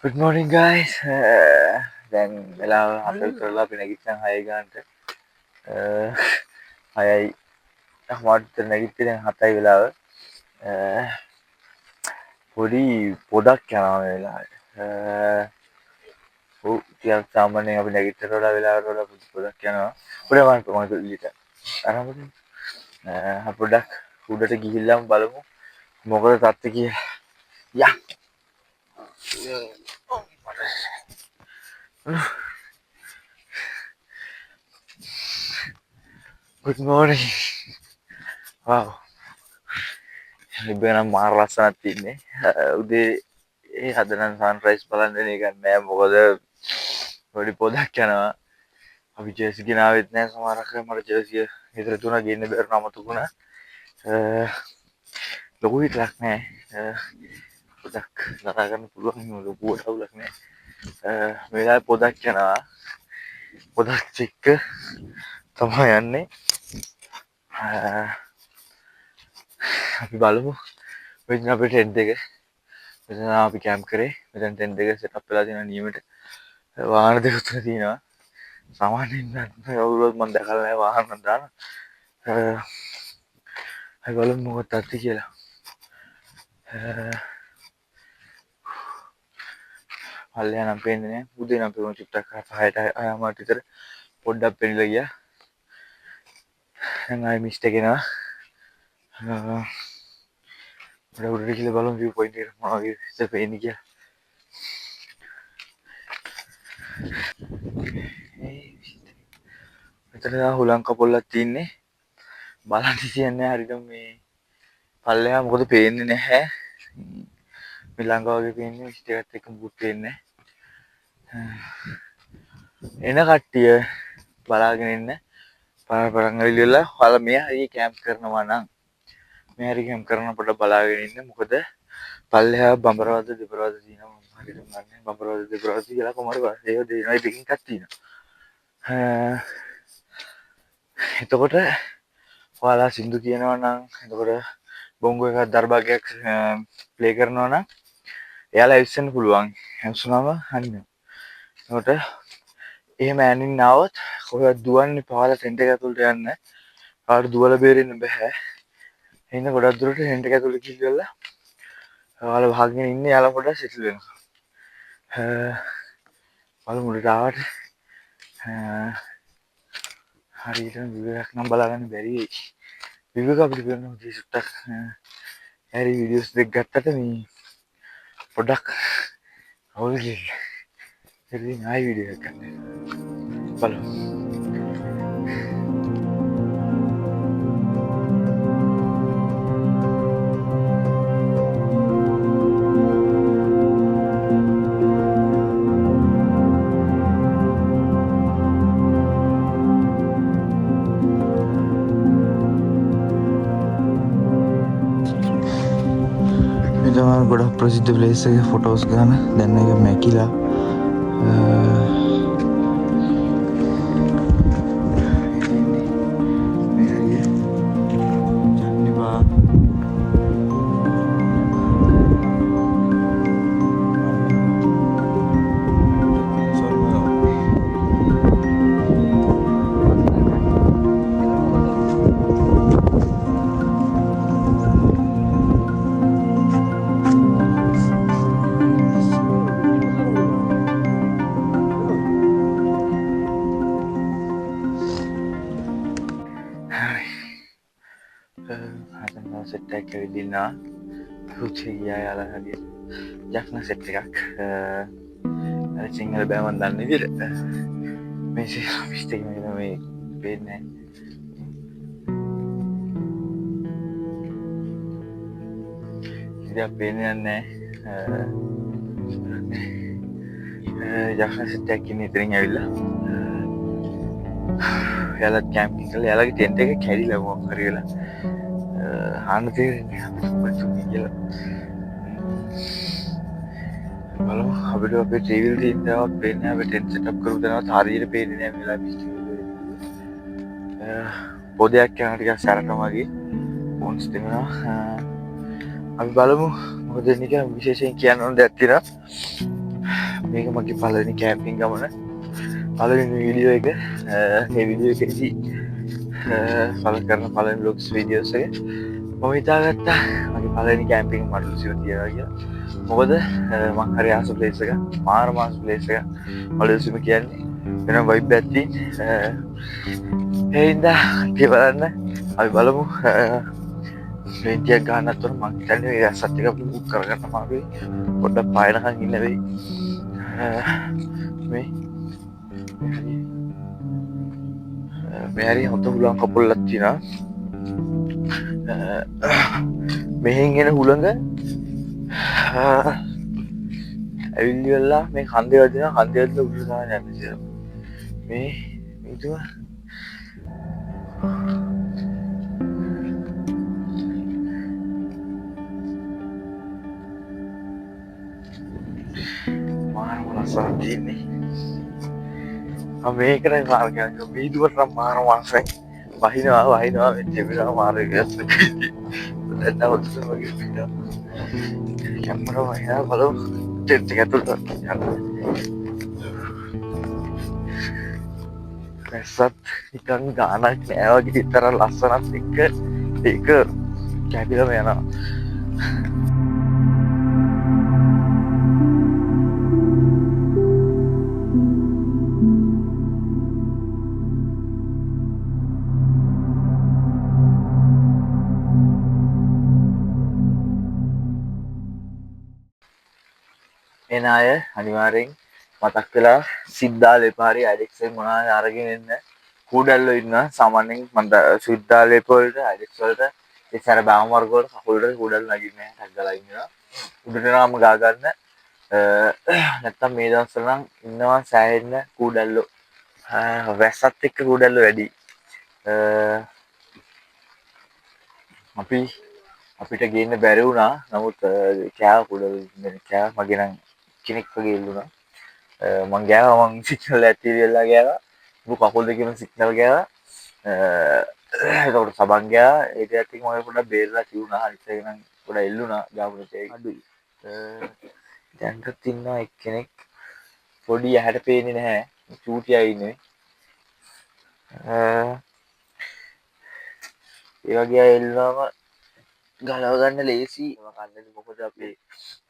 Good morning guys. දැන් වෙලාව 4 විතරලා අපි නැගිට්ටා 6 ගානට. 6යි හමාරට විතර නැගිට්ටේ දැන් 7යි වෙලාව. පොඩි පොදක් යනවා මේ වෙලාවට. ඔව් ටිකක් සාමාන්‍යයෙන් අපි නැගිට්ටට වඩා වෙලාවට වඩා පොඩි පොදක් යනවා. පොඩි මම මම එළියට අරන් අපි පොඩ්ඩක් උඩට ගිහිල්ලාම බලමු මොකද තත්ත්වය කියලා. යා. Good morning. Wow. ඉබේ නම් මාර ලස්සනක් තින්නේ. උදේ ඒ අද නම් සන්රයිස් බලන්න දෙන එකක් නෑ. මොකද පොඩි පොදක් යනවා. අපි ජර්සි ගෙනාවෙත් නෑ සමහරක් අය මට ජර්සිය ගෙදර තුන ගෙන්න බැරුණ අමතක වුණා. ලොකු හිතලක් නෑ. පොඩක් දරා ගන්න පුළුවන් එහෙම ලොකුවට අවුලක් නෑ. මේ වෙලාවේ පොදක් යනවා. පොදක් එක්ක තමයි යන්නේ. අපි බලමු. මෙතන අපේ ටෙන්ට් එක. මෙතන අපි කැම්ප් කරේ. මෙතන ටෙන්ට් එක සෙටප් වෙලා තියෙනවා නියමට. වාහන දෙක තුන තියෙනවා. සාමාන්‍යයෙන් නම් කවුරුවත් මම දැකලා නෑ වාහන නම් දාන. අපි බලමු මොකක්ද තත්ත්වය කියලා. පල්ලෙහා නම් පේන්නේ නෑ. උදේ නම් පේන චුට්ටක් පහයට හයමාරට විතර පොඩ්ඩක් පෙනිලා ගියා. දැන් ආයෙ මිස්ට් එක එනවා. පොඩ උඩට ගිහලා බලමු view point එකට මොන වගේ විස්තර පේන්නේ කියලා. මෙතන තමයි හුලං කපොල්ලක් තින්නේ. බලන්න කියන්නේ හරියටම මේ පල්ලෙහා මොකද පේන්නේ නැහැ. මේ ළඟ වගේ පේන්නේ මිස්ට් එකත් එක්ක මුකුත් පේන්නේ නැහැ. එන කට්ටිය බලාගෙන ඉන්න. පාර පටන් ගිහලා ඔයාලා මේ හරිය කැම්ප් කරනවා නම් මේ හරිය කැම්ප් කරන පොඩ බලාගෙන ඉන්න. මොකද පල්ලෙහා බඹරවද දෙබරවද තියෙනවා. මම හරියටම දන්නේ නැහැ. බඹරවද දෙබරවද කියලා කොහොම හරි ඒව දෙනවා. ඒ දෙකෙන් එකක් තියෙනවා. එතකොට ඔයාලා සින්දු කියනවා නම් එතකොට බොංගෝ එකක් දර්බාගයක් ප්ලේ කරනවා නම් එයාලා ඇවිස්සන්න පුළුවන්. ඇවිස්සුනම අනිනවා. එතකොට එහෙම ඇනින් ආවොත් කොහෙවත් දුවන්න එපා. ඔයාලා ටෙන්ට් එක ඇතුළට යන්න. ඔයාලට දුවලා බේරෙන්න බෑ. එහෙනම් ගොඩක් දුරට ටෙන්ට් එක ඇතුළට ගිහිල්ලා ඔයාලා වහගෙන ඉන්න එයාලා පොඩ්ඩක් සෙටල් වෙනවා. බලමු උඩට ආවට හරියටම view එකක් නම් බලාගන්න බැරි වෙයි. view එක අපිට පේන උදේ සුට්ටක් හරි වීඩියෝස් දෙක ගත්තට මේ පොඩ්ඩක් අවුල් ගිහිල්ලා. ඉතින් ආයි වීඩියෝ එකක් ගන්න. බලමු. මේ තමයි ගොඩක් ප්‍රසිද්ධ ප්ලේස් එක ෆොටෝස් ගන්න. දැන් ඒක මැකිලා. මේ හරිය ජන්නිබා හරි. සෙට් එකක් ඇවිල්ලා ඉන්නවා. රුචි ගියා යාලා හරියට. යක්න සෙට් එකක්. අර සිංහල බෑ මන් දන්නේ විදිහට. මේ මිස්ට් එක මේ පේන්නේ නැහැ. ඉතින් පේන්නේ නැහැ. යක්න සෙට් එකක් ඉන්නේ ඉතින් ඇවිල්ලා. එයාලත් කැම්පින් කරලා එයාලගේ ටෙන්ට් එක කැඩිලා මොකක් හරි වෙලා. අහන්න තේරෙන්නේ අපිට මොකද උනේ කියලා. බලමු අපිට අපේ ට්‍රීවිල් තියෙන දේවල් පේන්නේ නැහැ. අපි ටෙන්ට් සෙටප් කරපු තැනවත් හරියට පේන්නේ නැහැ මේ වෙලාවේ මිස්ට් එක. පොදයක් යනවා ටිකක් සැරටම වගේ ෆෝන්ස් දෙනවා. අපි බලමු මොකද වෙන්නේ කියලා. විශේෂයෙන් කියන්න ඕන දෙයක් තියෙනවා. මේක මගේ පළවෙනි කැම්පින් ගමන, පළවෙනි වීඩියෝ එක. මේ වීඩියෝ එකේදී පළ කරන පළවෙනි ව්ලොග්ස් වීඩියෝස් එක මම හිතාගත්තා මගේ පළවෙනි කැම්පින් මඩලුසිම තියනවා කියලා. මොකද මං හරි ආස ප්ලේස් එක, මාරම ආස ප්ලේස් එක මඩලුසිම කියන්නේ වෙනම වයිබ් එකක් තියෙන. ඒ හින්දා ඉතින් බලන්න අපි බලමු. ටෙන්ට් එකක් ගන්නත් ඕන. මං හිතන්නේ මේ වැස්සත් එක්ක අපි බුක් කරගන්න අමාරුයි. පොඩ්ඩක් පායනකන් ඉන්න වෙයි. මේ මේ හරි හොඳ හුලං කපුල්ලක් තියෙනවා. මෙහෙන් එන හුළඟ ඇවිල්ලි වෙලා මේ කන්දේ වදිනවා. කන්දේ වදිලා උඩට තමයි යන්නේ කියලා. මේ ඊටම මාරම ලස්සනක් තියෙන්නේ. මම මේකට මාර කියන්නේ මීදුවට නම් මාර වාසයි. වහිනවා වහිනවා මේ තිබෙනවා මාර එකක්. දැන් තව උඩට වගේ පිටා. කැමරා වහිනවා බලමු. ටෙන්ට් එක ඇතුළට යන්න. වැස්සත් නිකන් ගානක් නෑ වගේ තරම් ලස්සනත් එක්ක ඒක කැපිලම යනවා. එන අය අනිවාර්යෙන් මතක් වෙලා සිද්ධාලේප හරි අයිඩෙක්ස් එක මොනවා හරි අරගෙන එන්න. කූඩැල්ලෝ ඉන්නවා සාමාන්‍යයෙන් මම සිද්ධාලේප වලට අයිඩෙක්ස් වලට ඒ සැර බෑවුම් වර්ග වලට කකුල් වලට කූඩැල්ලෝ නගින්නේ නැහැ, ටක් ගාලා ඉන්නවා. උඩට නාම ගා ගන්න. නැත්තම් මේ දවස්වල නම් ඉන්නවා සෑහෙන්න කූඩැල්ලෝ. වැස්සත් එක්ක කූඩැල්ලෝ වැඩි. අපිට ගේන්න බැරි වුණා. නමුත් කෑව කුඩල් කෑව මගේ නම් කෙනෙක් වගේ එල්ලුණා. මං ගෑවා, මං සිග්නල් ඇති වෙලා ගෑවා. මුළු කකුල් දෙකේම සිග්නල් ගෑවා. එතකොට සබන් ගෑවා. ඒ ටිකත් එක්ක මගේ පොඩ්ඩක් බේරලා තියුණා. අනිත් එක නම් පොඩ්ඩක් එල්ලුණා ගාපු නැති එක. අඩුයි. දැන්ටත් ඉන්නවා එක්කෙනෙක්. පොඩි ඇහැට පේන්නේ නැහැ. චූටි අය ඉන්නේ. ඒ වගේ අය එල්ලුවාම ගලව ගන්න ලේසි. ඒවා කන්නේ මොකද අපේ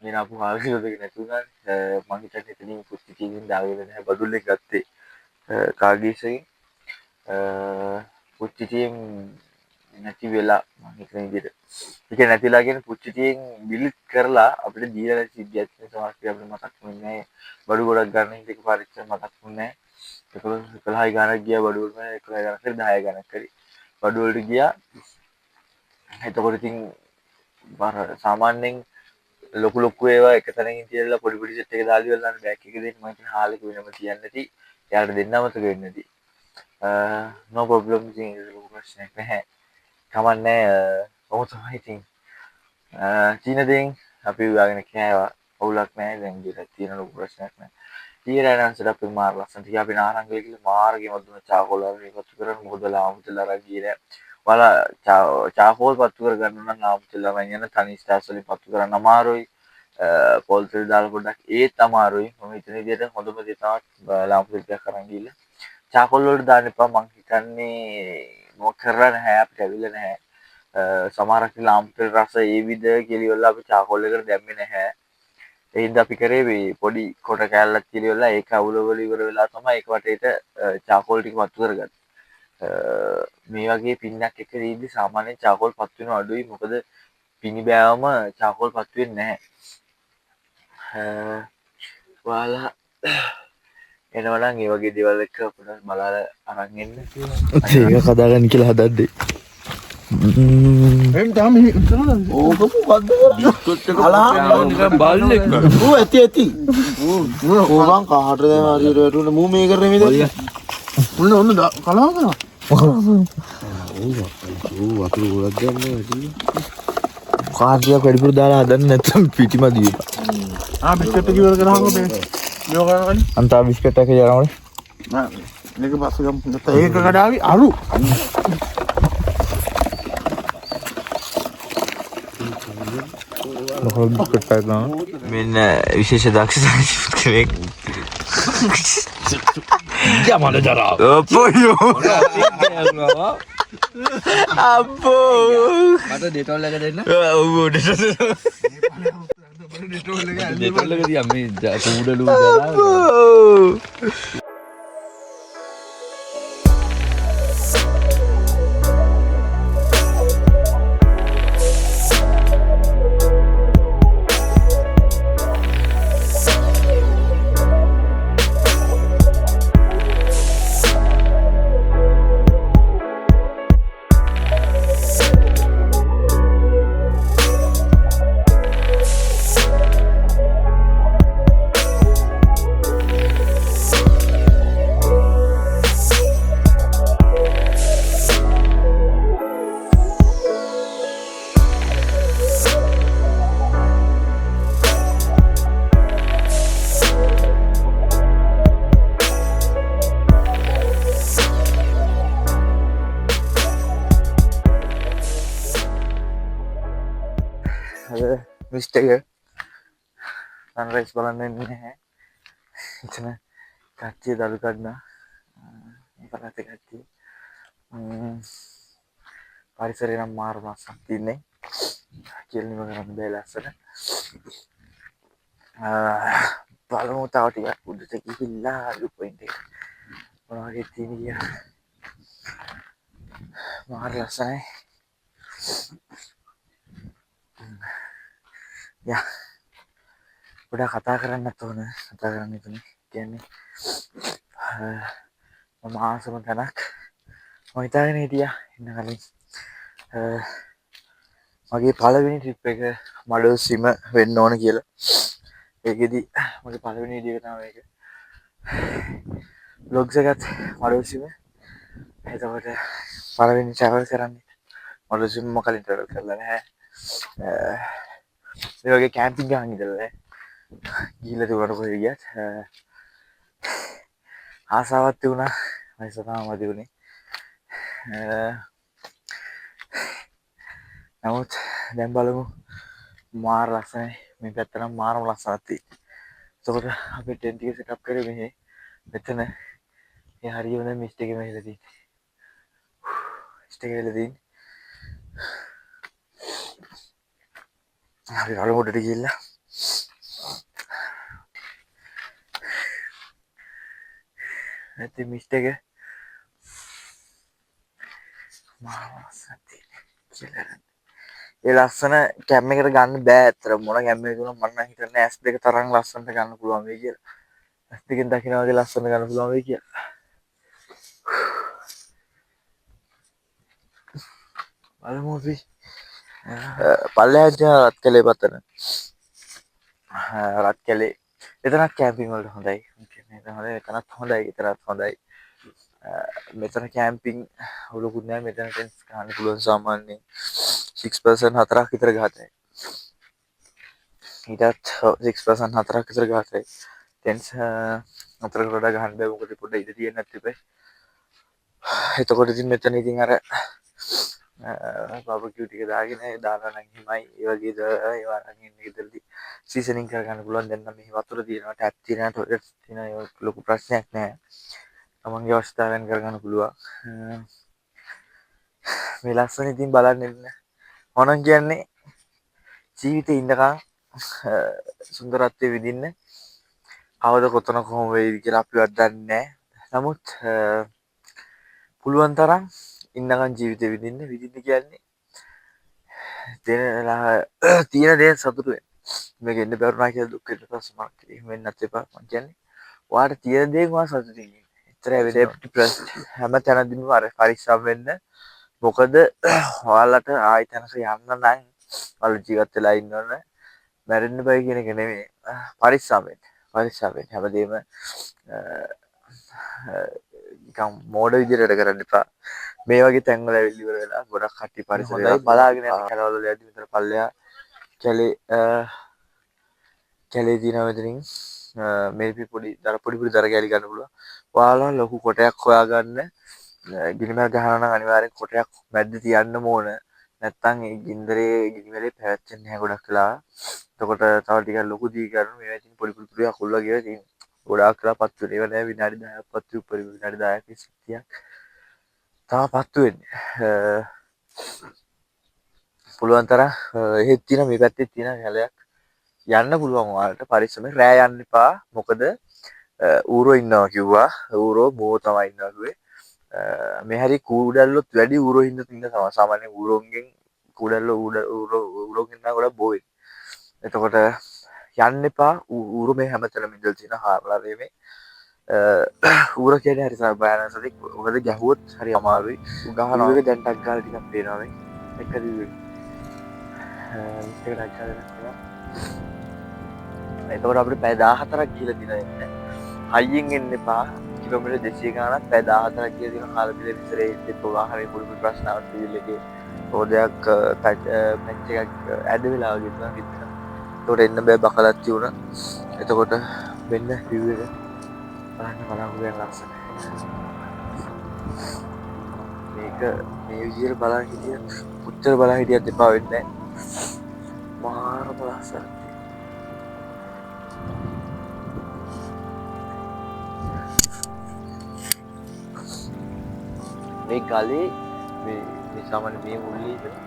මේ නාපු කාගිලෝ දෙක නැති වුණානේ. මං හිතන්නේ එතනින් පුච්චි ටිකකින් දාගෙන නැහැ. බදුල්ලෙන් ගත්තේ කාගීසකින්. පුච්චි ටිකෙන් නැති වෙලා මං හිතන විදිහට. ඒ කියන්නේ නැති වෙලා කියන්නේ පුච්චි ටිකෙන් බිලිත් කරලා අපිට දීලා නැති සිද්ධියක් තියෙන සමහර ටික අපිට මතක් වෙන්නේ නැහැ. බඩු ගොඩක් ගන්න හින්දා එකපාර ඉච්චර මතක් වුණේ නැහැ. 11 11යි ගානක් ගියා බඩු වලට. 11 ගානක් හරි 10 ගානක් හරි බඩු වලට ගියා. එතකොට ඉතින් බර සාමාන්‍යයෙන් ලොකු ලොකු ඒවා එක තැනකින් තියලා පොඩි පොඩි සෙට් එක දාලා ඉවරලා බෑග් එක දෙන්න මං හිතන්නේ හාල් එක වෙනම තියන්න නැති. එයාට දෙන්න අමතක වෙන්නේ නැති. නෝ ප්‍රොබ්ලම් ඉතින් ඒක ලොකු ප්‍රශ්නයක් නැහැ. කමක් නැහැ. ඔහොම තමයි ඉතින්. චීන දෙයින් අපි උයාගෙන කෑවා. අවුලක් නැහැ. දැන් ගෙදර තියෙන ලොකු ප්‍රශ්නයක් නැහැ. ඊයේ රෑ නම් සෙටප් එක මාර ලස්සන. ටික අපි නාරංගල ගිහලා මාර ගේමක් දුන්නා චාකෝල් අරන් පත්තු කරන්. මොකද ලාමු තෙල් අරන් ගියේ නෑ. ඔයාලා චාකෝල් පත්තු කරගන්න නම් ලාමු තෙල් අරන් යන තනි ස්ටාර්ස් වලින් පත්තු කරන්න අමාරුයි. පොල් තෙල් දාලා පොඩ්ඩක් ඒත් අමාරුයි. මම හිතන විදිහට හොඳම දේ තමයි ලාමු තෙල් ටිකක් අරන් ගිහලා. චාකෝල් වලට දාන්න එපා. මං හිතන්නේ මොකක් කරලා නැහැ, අපිට ඇවිල්ලා නැහැ. සමහරක් ලාමු තෙල් රස ඒ විද කියලා ඉවරලා අපි චාකෝල් එකට දැම්මේ නැහැ. ඒ හින්දා අපි කරේ මේ පොඩි කොට කෑල්ලක් කියලා ඉවරලා ඒක අවුලවල ඉවර වෙලා තමයි ඒක වටේට චාකෝල් ටික පත්තු කරගත්තේ. මේ වගේ පින්නක් එක දීද්දි සාමාන්‍යයෙන් චාකෝල් පත්තු වෙනවා අඩුයි. මොකද පිනි බෑවම චාකෝල් පත්තු වෙන්නේ නැහැ. ඔයාලා එනවා නම් ඒ වගේ දේවල් එක්ක පොඩ්ඩක් බලාලා අරන් එන්න. ඒක හදාගන්න කියලා හදද්දි. එම් තාම ඉතනද? ඕක මොකද්ද කරන්නේ? අලහන් නිකන් බල්ලෙක් වගේ. ඌ ඇති ඇති. ඌ බං කාටද දැන් හරියට වැටුනේ? මූ මේ කරන්නේ මේ දැන්. ඔන්න ඔන්න කලවම් කරනවා. ඌ වතුර ගොඩක් ගන්නවා ඇති. කාර්යයක් වැඩිපුර දාලා හදන්න නැත්නම් පිටිම දියපා. ආ බිස්කට් එක ඉවර කරාම මේ මේව කරන්න කලින්. අන්තා බිස්කට් එක යනවනේ. නෑ මේක පස්සේ ගමු. නැත්නම් ඒක කඩාවි අරු. මෙන්න විශේෂ දක්ෂ කෙනෙක්. යමන ජරා. අප්පෝ අප්පෝ මට ඩෙටෝල් එක දෙන්න. ඔව් ඩෙටෝල්. ඩෙටෝල් එක තියන් මේ කූඩලු ජරා. මිස්ට් එක සන්රයිස් බලන්න එන්නේ නැහැ. එතන කට්ටිය දළු කඩනවා. මේ පළාතේ කට්ටිය. පරිසරය නම් මාරම ලස්සනක් තින්නේ. කියලා නිම කරන්න බෑ ලස්සන. බලමු තව ටිකක් උඩට ගිහිල්ලා ලු පොයින්ට් එක මොන වගේ තියෙන කියලා. මාර ලස්සනයි. යා ගොඩාක් කතා කරන්නත් ඕන. කතා කරන්න හිතුනේ. කියන්නේ මම ආසම තැනක්. මම හිතාගෙන හිටියා එන්න කලින් මගේ පළවෙනි ට්‍රිප් එක මඩොල්සිම වෙන්න ඕන කියලා. ඒකෙදි මගේ පළවෙනි වීඩියෝ එක තමයි මේක. ව්ලොග්ස් එකත් මඩොල්සිම. එතකොට පළවෙනි ට්‍රැවල් කරන්නේ මඩොල්සිම. මම කලින් ට්‍රැවල් කරලා නැහැ. මේ වගේ කැම්පින් ගහන් ඉඳලා නෑ. ගිහිල්ලා තිබුණාට කොහෙ ගියත් ආසාවක් තිබුණා. වයස තමයි මදි වුණේ. නමුත් දැන් බලමු. මාර ලස්සනයි. මේ පැත්ත නම් මාරම ලස්සනක් තියෙන්නේ. එතකොට අපි ටෙන්ට් එක සෙටප් කරේ මෙහෙ. මෙතන ඒ හරියම දැන් මිස්ට් එක මෙහෙලා තියෙන්නේ. මිස්ට් එක වෙලා තියෙන්නේ. අපි බලමු උඩට ගිහිල්ලා. නැත්නම් මිස්ට් එක මාර ලස්සනක් තියෙන්නේ කියලා. ඒ ලස්සන කැම් එකට ගන්න බෑ ඇත්තට. මොන කැම් එකක වුණත් මම නම් හිතන්නේ ඇස් දෙක තරම් ලස්සනට ගන්න පුළුවන් වෙයි කියලා. ඇස් දෙකෙන් දකිනා වගේ ලස්සනට ගන්න පුළුවන් වෙයි කියලා. බලමු අපි. පල්ලෙහාට යන රත් කැලේ පතන. රත් කැලේ එතනත් කැම්පින් වලට හොඳයි. එතන හොඳයි, එතනත් හොඳයි, එතනත් හොඳයි. මෙතන කැම්පින් ලොකුත් නෑ. මෙතන ටෙන්ට්ස් ගහන්න පුළුවන් සාමාන්‍යයෙන් 6% හතරක් විතර ගහතයි. ඊටත් 6% හතරක් විතර ගහතයි. ටෙන්ට්ස් හතරකට වඩා ගහන්න බෑ. මොකද පොඩ්ඩක් ඉඩ තියෙන්නත් එපා. එතකොට ඉතින් මෙතන ඉතින් අර බාබකියු ටික දාගෙන දානවා නම් එහෙමයි. ඒ වගේ ඒවා අරන් ඉන්න ගෙදරදී සීසනින් කරගන්න පුළුවන්. දැන් නම් මෙහි වතුර තියෙනවා, ටැප් තියෙනවා, ටොයිලට්ස් තියෙනවා. ඒක ලොකු ප්‍රශ්නයක් නෑ. තමන්ගේ අවශ්‍යතාවයන් කරගන්න පුළුවන්. මේ ලස්සන ඉතින් බලන්න ඉන්න. මොනම් කියන්නේ ජීවිතේ ඉන්නකම් සුන්දරත්වය විඳින්න. කවද කොතන කොහොම වෙයිද කියලා අපිවත් දන්නේ නෑ. නමුත් පුළුවන් තරම් ඉන්නකම් ජීවිතේ විඳින්න. විඳින්න කියන්නේ තියෙන දේ සතුටු වෙන්න. මේක එන්න බැරුණා කියලා දුක් වෙන්න එපා. සමහරක් එහෙම වෙන්නත් එපා. මං කියන්නේ ඔයාට තියෙන දේෙන් ඔයා සතුටින් ඉන්න. එච්චරයි වෙන්නේ. සේෆ්ටි ෆස්ට් හැම තැනදීම අර පරිස්සම් වෙන්න. මොකද ඔයාලට ආයි තැනක යන්න නම් ඔයාලා ජීවත් වෙලා ඉන්න ඕන. මැරෙන්න බෑ කියන එක නෙමෙයි. පරිස්සම් වෙන්න. පරිස්සම් වෙන්න. හැමදේම නිකන් මෝඩ විදියට වැඩ කරන්න එපා. මේ වගේ තැන්වල ඇවිල්ලා ඉවර වෙලා ගොඩක් කට්ටිය පරිසරය හොඳයි බලාගෙන යන කැලවල වල යද්දි මෙතන පල්ලෙහා කැලේ තියෙනවා මෙතනින්. මේ පොඩි දර පොඩි පොඩි දර කැලි ගන්න පුළුවන්. ඔයාලා ලොකු කොටයක් හොයාගන්න. ගිනිමල් ගහනවා නම් අනිවාර්යෙන් කොටයක් මැද්ද තියන්න ඕන. නැත්තම් ඒ ගින්දරේ ගිනි වැලේ පැවැත්වෙන්නේ නැහැ ගොඩක් වෙලා. එතකොට තව ටිකක් ලොකු දී කරන මේවා ඉතින් පොඩි පොඩි පොඩි අකුල් වගේ ඒවා ඉතින් ගොඩාක් වෙලා පත්තු වෙන ඒවා නෑ විනාඩි 10ක් පත්තු උපරිම විනාඩි 10ක් 20ක් තව පත්තු වෙන්නේ. පුළුවන් තරම් එහෙත් තියෙන මේ පැත්තෙත් තියෙන කැලයක් යන්න පුළුවන් ඔයාලට. පරිස්සමෙන් රෑ යන්න එපා. මොකද ඌරෝ ඉන්නවා කිව්වා. ඌරෝ මෝ තමයි ඉන්නවා කිව්වේ. මේ හැරි කූඩැල්ලොත් වැඩි ඌරෝ හින්දා ඉන්න තමයි. සාමාන්‍යයෙන් ඌරෝන්ගෙන් කූඩැල්ලෝ ඌරෝ ඌරෝන්ගෙන් තමයි ගොඩක් බෝ වෙන්නේ. එතකොට යන්න එපා. ඌරෝ මේ හැමතැනම ඉඳලා තියෙන හාරලා මේ ඌරෝ කියන්නේ හරි භයානක සතෙක්. මොකද ගැහුවොත් හරි අමාරුයි. ගහනවා. එක දැන් ටක් ගාලා ටිකක් පේනවා මේ. එක දිව්වේ. එක ටක් ගාලා දැන්. එතකොට අපිට පැය 14ක් ගිහලා තියෙනවා එන්න. හයියෙන් එන්න එපා. කිලෝමීටර් 200 ගාණක් පැය 14ක් ගිහලා තියෙනවා. කාලබිල විතරේ එක්ක වාහනේ පොඩි පොඩි ප්‍රශ්න ආවත් ඩීසල් එකේ හොදයක් පැච් එකක් ඇද වෙලා වගේ තුනක් විතර. එතකොට එන්න බෑ බකලක් තියුණා. එතකොට මෙන්න view එක බලන්න බලාපොරොත්තු ලස්සනයි. මේක මේ විදියට බලන් හිටියත් කොච්චර බලන් හිටියත් එපා වෙන්නේ නැහැ. මාරම ලස්සනයි. මේ ගලේ මේ මේ සාමාන්‍ය මේ මුල්ලේ ඉඳලා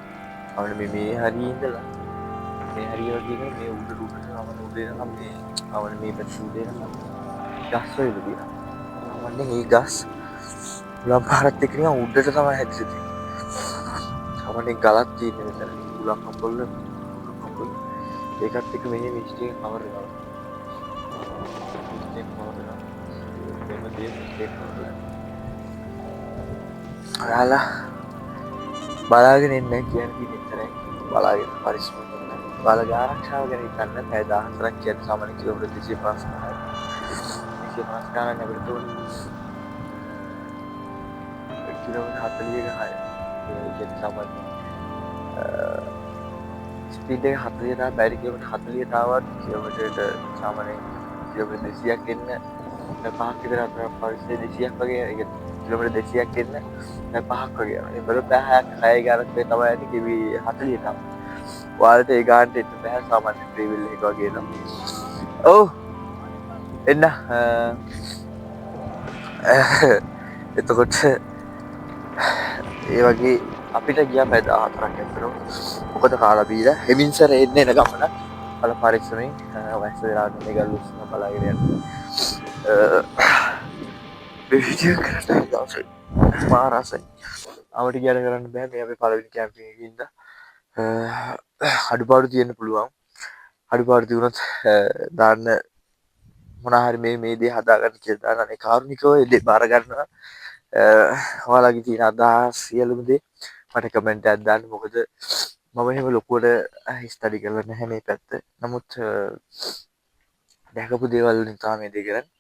සාමාන්‍ය මේ මේ හරිය ඉඳලා මේ හරිය වගේ ඉඳලා මේ උඩට උඩට සාමාන්‍ය උඩ එනකම් මේ සාමාන්‍ය මේ පැත්ත උඩ එනකම් ගස් වල තියෙනවා. සාමාන්‍යයෙන් මේ ගස් උලන් පාරත් එක්ක නිකන් උඩට තමයි හැදිලා තියෙන්නේ. සාමාන්‍යයෙන් ගලක් තියෙන මෙතන උලන් කම්බල කම්බල ඒකත් එක්ක මෙහෙ මිස්ට් එක කවර් වෙනවා. මිස්ට් එක කවර් වෙනවා. මෙහෙම දේ මිස්ට් එක කවර් වෙනවා. ඔයාලා බලාගෙන ඉන්න කියන තියෙන ඉතරයි. බලාගෙන පරිස්සම් වෙන්න. ඔයාලගේ ආරක්ෂාව ගැන හිතන්න. පැය 14ක් කියන්නේ සාමාන්‍ය කිලෝමීටර් 255යි. 250 ගානක් අපිට ඕනේ. කිලෝමීටර් 40 ගහයි. ඒ කියන්නේ සාමාන්‍ය ස්පීඩ් එක 40 තා බැරි කිලෝමීටර් 40 තාවත් කිලෝමීටරයට සාමාන්‍යයෙන් කිලෝමීටර් 200ක් එන්න පහක් විතර අතර පරිස්සම් 200ක් වගේ ඒ කියන්නේ කිලෝමීටර් 200ක් එන්න පහක් වගේ යනවා. ඒ බලු පැය 6ක් 6 ගානක් වගේ තමයි යන්නේ කිවි 40 තාම. ඔයාලට ඒ ගානට එන්න බෑ සාමාන්‍ය ෆ්‍රී වීල් එක වගේ නම්. ඔව් එන්න. එතකොට ඒ වගේ අපිට ගියා පැය 14ක් ඇත්තටම. මොකද කාලා බීලා හෙමින් සැර එන්න එන ගමන බල පරිස්සමෙන් වයස වෙලා මේ ගල් උස්සන බලාගෙන යන්න. මේ වීඩියෝ කරන්න දවසේ මාර ආසයි. ආවට ගියාට කරන්න බෑ. මේ අපේ පළවෙනි කැම්පින් එකේ ඉඳලා අඩුපාඩු තියෙන්න පුළුවන්. අඩුපාඩු තිබුණොත් දාන්න මොනා හරි මේ මේ දේ හදාගන්න කියලා දාන්න. අනේ කාරුණිකව ඒ දේ බාර ගන්නවා. ඔයාලගේ තියෙන අදහස් සියලුම දේ මට කමෙන්ට් එකක් දාන්න. මොකද මම එහෙම ලොකුවට ස්ටඩි කරලා නැහැ මේ පැත්ත. නමුත් දැකපු දේවල් වලින් තමයි මේ දේ කරන්නේ.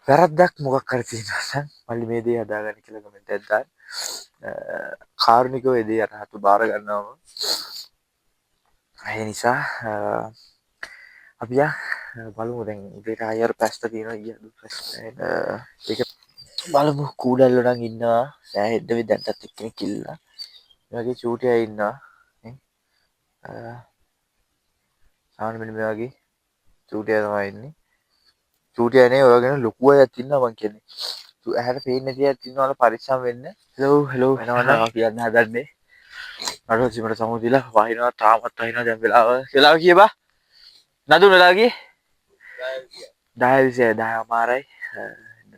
වැරද්දක් මොකක් හරි තියෙනවා නම් මල්ලි මේ දේ හදාගන්න කියලා කමෙන්ට් එකක් දාන්න. කාරුණිකව ඒ දේ අරහතු බාර ගන්නවා මම. ඒ නිසා අපි බලමු දැන් උදේට ආයෙ අර පැස්ට තියෙනවා ඊයේ අද පැස්ට. ඒක බලමු කූඩැල්ලෝ නම් ඉන්නවා. සෑහෙන්න වෙ දැන්ටත් එක්කෙනෙක් ඉල්ලලා. මේ වගේ චූටි අය ඉන්නවා. නේ? සාමාන්‍ය මෙන්න මේ වගේ චූටි අය තමයි ඉන්නේ. චූටි අය නේ ඔය වගේ ලොකු අයත් ඉන්නවා මං කියන්නේ. ඇහැට පේන්නේ නැති අයත් ඉන්නවා. ඔයාලා පරිස්සම් වෙන්න. හෙලෝ හෙලෝ එනවනම් අපි යන්න හදන්නේ. මට සිමට සමු දීලා වහිනවා තාමත් වහිනවා දැන් වෙලාව. වෙලාව කීය බා? නදුන වෙලාව කීයේ? 10 20 10 අමාරයි.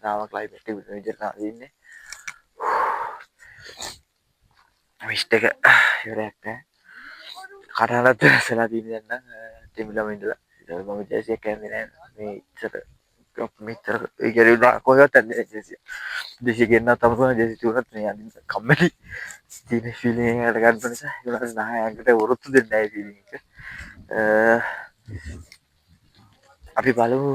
තාම ක්ලයිමේට් එක විදිහට තමයි ඉන්නේ. මිස්ට් එක ඉවරයක් නෑ. කටහඬත් වෙනස් වෙලා තියෙන දැන් නම් තෙමිලම ඉඳලා. ඉතින් මම ජර්සියක් ඇන්දේ නෑ. මේ ඉස්සර මෙච්චර ඒ කියන්නේ කොහෙවත් ඇන්දේ නෑ ජර්සිය. දෙසිය ගෙන්නත් තමයි ජර්සි තුනත් මේ අඳින්න කම්මැලි. තියෙන ෆීලිං එකට ගන්න නිසා ඒ වුණාට නහය ඇඟට වරොත්තු දෙන්නේ නෑ ෆීලිං එක. අපි බලමු.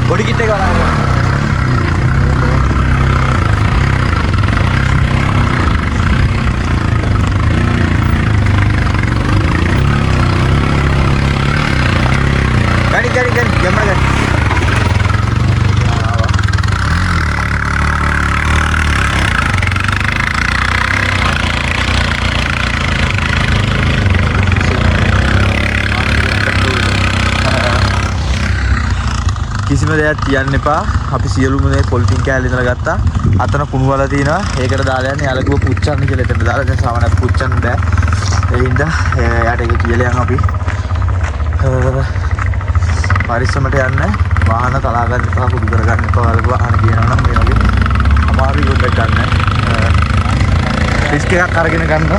බොඩි කිට් එක බලන්න. ගනි ගනි ගනි යම්මඩ ගනි. කිසිම දෙයක් තියන්න එපා. අපි සියලුම දේ පොලිතින් කෑල්ල ඉඳලා ගත්තා. අතන කුණු වල තියෙනවා. ඒකට දාලා යන්න. යාළුවා කිව්වා පුච්චන්න කියලා. එතන දාලා දැන් සාමාන්‍යයෙන් පුච්චන්න බෑ. ඒ හින්දා එයාට ඒක කියලා යන් අපි. පරිස්සමට යන්න. වාහන තලා ගන්න එපා, කුඩු කර ගන්න එපා. ඔයාලගේ වාහන කියනවා නම් මේ වගේ අමාරුයි ගොඩක් ගන්න. රිස්ක් එකක් අරගෙන ගන්න.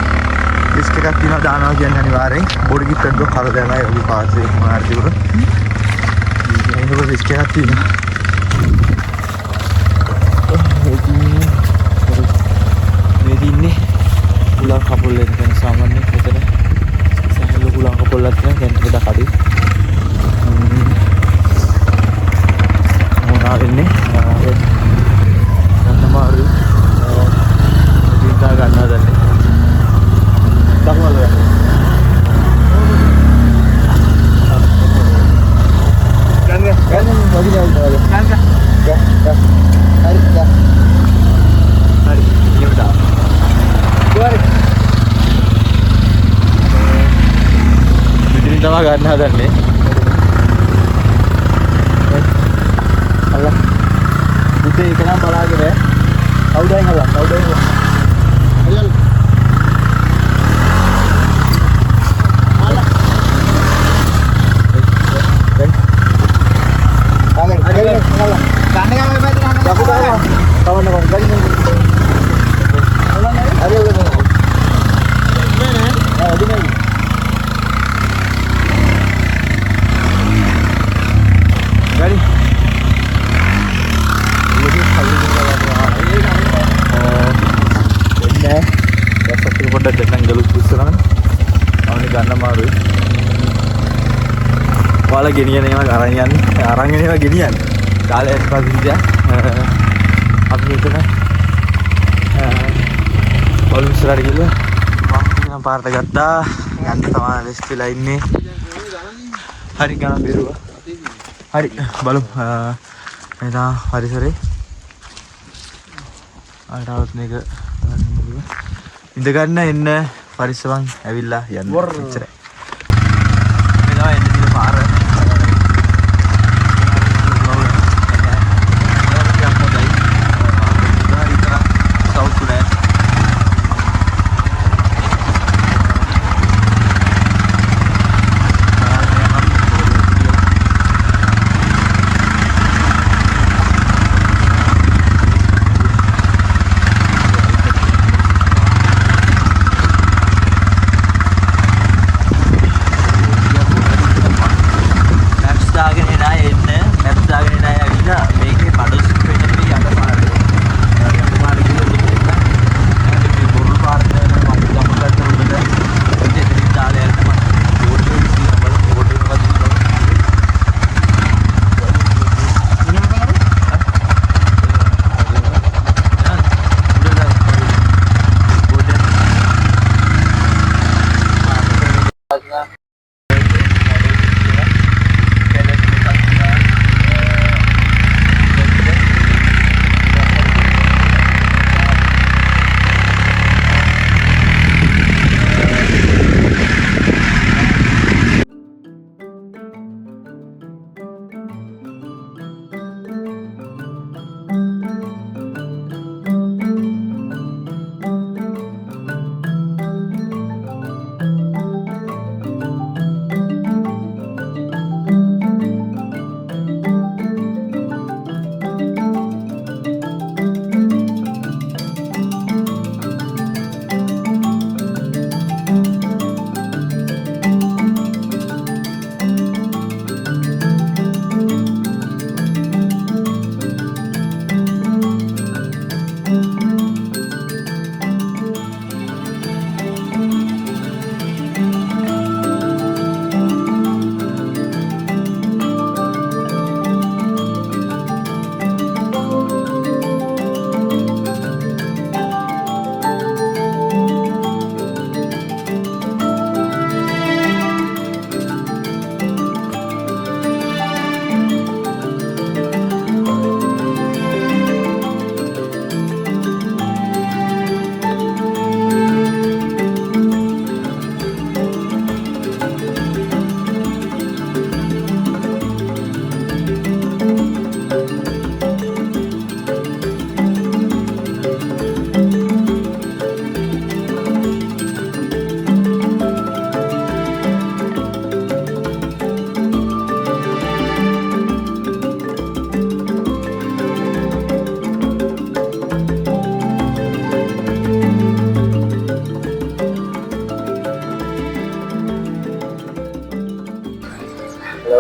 රිස්ක් එකක් තියෙනවා දානවා කියන්නේ අනිවාර්යෙන්. බොඩි කිට් එකක් කර දෙනවා ඒ වගේ පාස් එක මොනාර තිබුණොත්. ඒක රිස්ක් එකක් තියෙනවා. මේ තින්නේ උලන් කපොල්ල එක කියන්නේ සාමාන්‍යයෙන් මෙතන සෑහෙන ලොකු උලන් කපොල්ලක් තියෙනවා. දැන් ටිකක් අඩුයි. මොනවා වෙන්නේ? ගන්න අමාරුයි. ඉතින් තා ගන්නවා දැන්. දකුණු අල්ල ගන්න. ගන්න ගන්න වගේ නෑ ගන්න. ගන්න. හරි ගන්න. හරි නියමට ආවා. කොහරි. මෙතනින් තමයි ගන්න හදන්නේ. අල්ල. පුතේ ඒක නම් බලාගෙන කවුදයින් අල්ල කවුදයින් අල්ල. හරි අල්ල. පොඩ්ඩක් දෙන්නම් ගලුත් ඉස්සරහන. අවනි ගන්න අමාරුයි. ඔයාලා ගෙනියන ඒවා අරන් යන්න. අරන් එන ඒවා ගෙනියන්න. දාලා යන්න පස්සේ ඉතින් අපි මෙතන බලමු ඉස්සරහට ගිහලා මම පාරට ගත්තා. යන්න තමයි ලෙස්ට් වෙලා ඉන්නේ. හරි ගණන් බේරුවා. හරි බලමු මේ තමයි පරිසරේ. ආටවත් මේක බලන්න මුලින්ම. ඉඳ ගන්න එන්න පරිස්සමෙන් ඇවිල්ලා යන්න. එච්චරයි. මේ තමයි එන්න තියෙන පාර.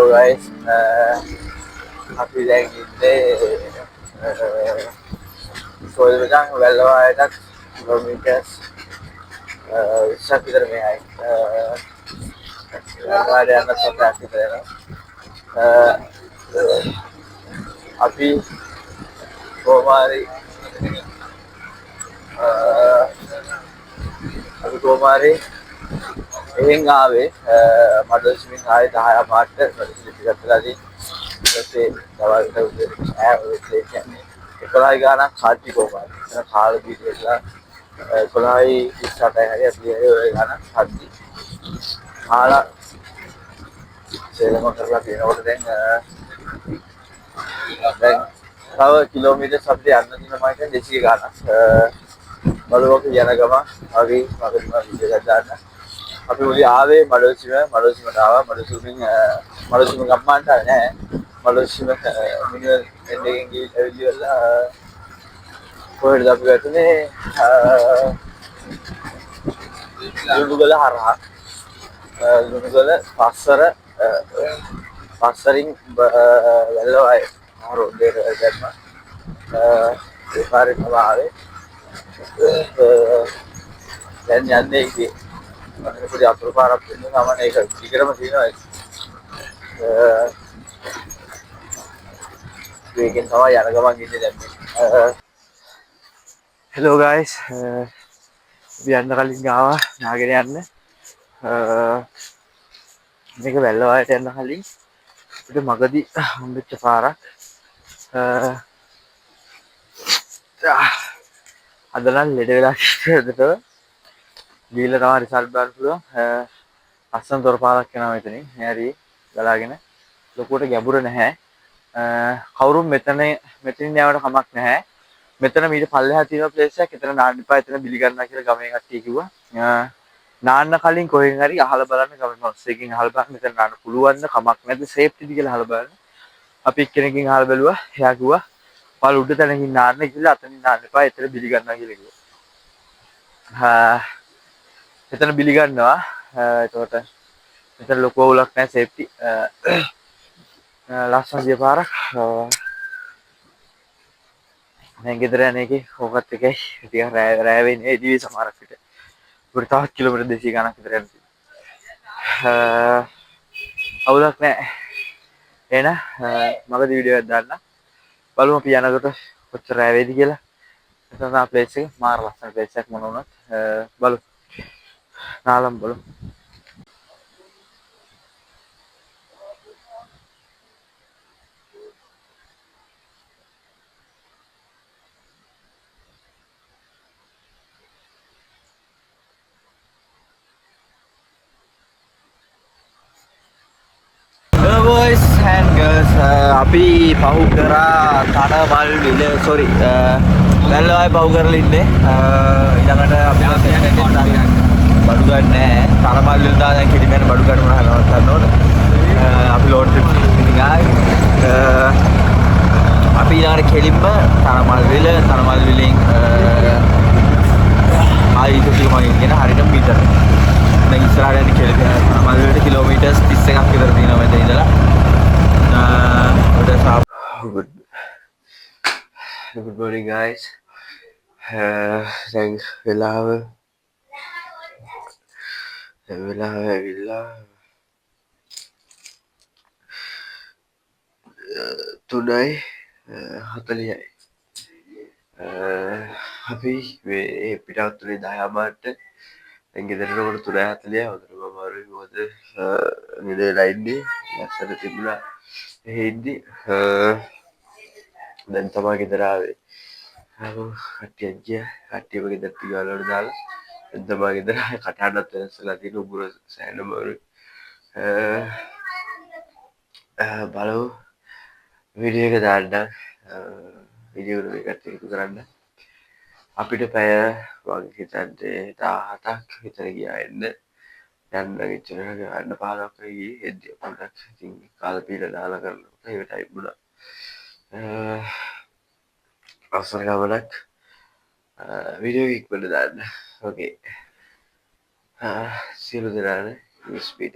Hello guys, අපි දැන් ඉන්නේ සොයල්ගම් වැල්ලවායටත් කිලෝමීටර්ස් 20ක් විතර මෙහායි. වැල්ලවායට යන්න සතක් විතර යනවා. අපි කොහොම හරි අපි කොහොම හරි එහෙන් ආවේ මඩොල්සිමින් ආවේ 10 පාට මඩොල්සිමි ටිකක් වෙලාදී ඊට පස්සේ දවල්ට උදේ ඈ ඔය කියන්නේ 11 ගානක් කාටි කොහොම හරි එතන කාලා බීලා 11:38යි හරි අපි හරි ඔය ගානක් හද්දි කාලා සේලම කරලා තියෙනකොට දැන් දැන් තව කිලෝමීටර්ස් අපිට යන්න තියෙන මම හිතන්නේ 200 ගානක්. බලමු අපි යන ගමන් අපි මගදී මම වීඩියෝ එකක් දාන්න. අපි මුලින් ආවේ මඩොල්සිම, මඩොල්සිමට ආවා. මඩොල්සිමින් මඩොල්සිම ගම්මානට ආවේ නෑ. මඩොල්සිම මිනිවල් එන්න එකෙන් ගිහින් ඇවිල්ලා කොහෙටද අපි වැටුනේ? ලුණුගල හරහා. ලුණුගල පස්සර පස්සරින් වැල්ලවාය රෝඩ් එකට දැම්මා. ඒ පාරේ තමයි ආවේ. දැන් යන්නේ ඉතින් මට පොඩි අතුරු පාරක් වෙනවා මම ඒක දිගටම තියෙනවා ඒක. ඒකෙන් තමයි යන ගමන් ඉන්නේ දැන් මේ. Hello guys, අපි යන්න කලින් ආවා නාගෙන යන්න. මේක වැල්ලවායට යන්න කලින් අපිට මගදී හම්බෙච්ච පාරක්. අද නම් ලෙඩ වෙලා හිටියදට ගිහිල්ලා තමයි රිසල්ට් බලන්න පුළුවන්. ලස්සන දොර පාරක් යනවා මෙතනින්. මේ හරි ගලාගෙන ලොකුවට ගැඹුර නැහැ. කවුරුන් මෙතනින් යෑමට කමක් නැහැ. මෙතන මීට පල්ලෙහා තියෙන ප්ලේස් එකක්. එතන නාන්න එපා. එතන බිලි ගන්නවා කියලා ගමේ කට්ටිය කිව්වා. නාන්න කලින් කොහෙන් හරි අහලා බලන්න, ගමේ මිනිස්සුන්ගෙන් අහලා බලන්න මෙතන නාන්න පුළුවන්ද කමක් නැද්ද සේෆ්ටිද කියලා අහලා බලන්න. අපි එක්කෙනෙක්ගෙන් අහලා බැලුවා. එයා කිව්වා ඔයාලා උඩ තැනකින් නාන්න කියලා අතනින් නාන්න එපා. එතන බිලි ගන්නවා කියලා කිව්වා. එතන බිලි ගන්නවා. එතකොට මෙතන ලොකු අවුලක් නැහැ සේෆ්ටි. ලස්සන දිය පාරක්. දැන් ගෙදර යන එකේ ඕකත් එකයි ටිකක් රෑ වෙන්නේ එළියේ සමහරක් විට. අපිට තවත් කිලෝමීටර් 200 ගණක් විතර යන්න තියෙනවා. අවුලක් නැහැ. එහෙනම් මගදී වීඩියෝ එකක් දාන්න. බලමු අපි යනකොට කොච්චර රෑ වේද කියලා. එතන තමයි ප්ලේස් එක. මාර ලස්සන ප්ලේස් එකක් මොන වුණත්. බලමු. නාලම් බලමු. Hello boys and girls, අපි පහු කරා තනමල් විල, sorry, වැල්ලවාය පහු කරලා ඉන්නේ. ඊළඟට අපි බඩු ගන්න නෑ. තනමල් විල දා දැන් කෙලිම යන බඩු ගන්න මොනවා හරි නවත්තන්න ඕන. අපි ලෝඩ් ට්‍රිප් ඉතින් ආවේ. අපි ඊළඟට කෙලින්ම තනමල් විල, තනමල් විලෙන් ආයි ඊට ටික මගෙන් කියන හරියටම මීටර. දැන් ඉස්සරහට යන කෙලිම තනමල් විලට කිලෝමීටර්ස් 31ක් විතර තියෙනවා මෙතන ඉඳලා. Good morning guys. දැන් වෙලාව ඇවිල්ලා 3:40යි. අපි මේ පිටත් වුණේ 10:00ට. දැන් ගෙදර එනකොට 3:40යි. හොඳටම අමාරුයි. මොකද නිද වෙලා ඉන්නේ. ලස්සන තිබුණා. එහෙ ඉද්දි දැන් තමයි ගෙදර ආවේ. කට්ටියක් ගියා. කට්ටියම ගෙදරට ගිහලා වලට දාලා දැන් තමයි ගෙදර ආවේ. කටහඬත් වෙනස් වෙලා තියෙන උගුර සෑහෙන අමාරුයි. බලමු වීඩියෝ එක දාන්නම්. වීඩියෝ එක මේකත් එකතු කරන්න. අපිට පැය මං හිතන්නේ 17ක් විතර ගියා එන්න. යන්න එච්චර යන්න 15ක් වගේ ගියේ. එද්දි පොඩ්ඩක් ඉතින් කාලා පීලා දාලා කරනකොට ඒ ටයිම් වුණා. අවසර ගමනක්. වීඩියෝ එක ඉක්මනට දාන්න. ඕකේ. සියලු දෙනාට ස්පීඩ්.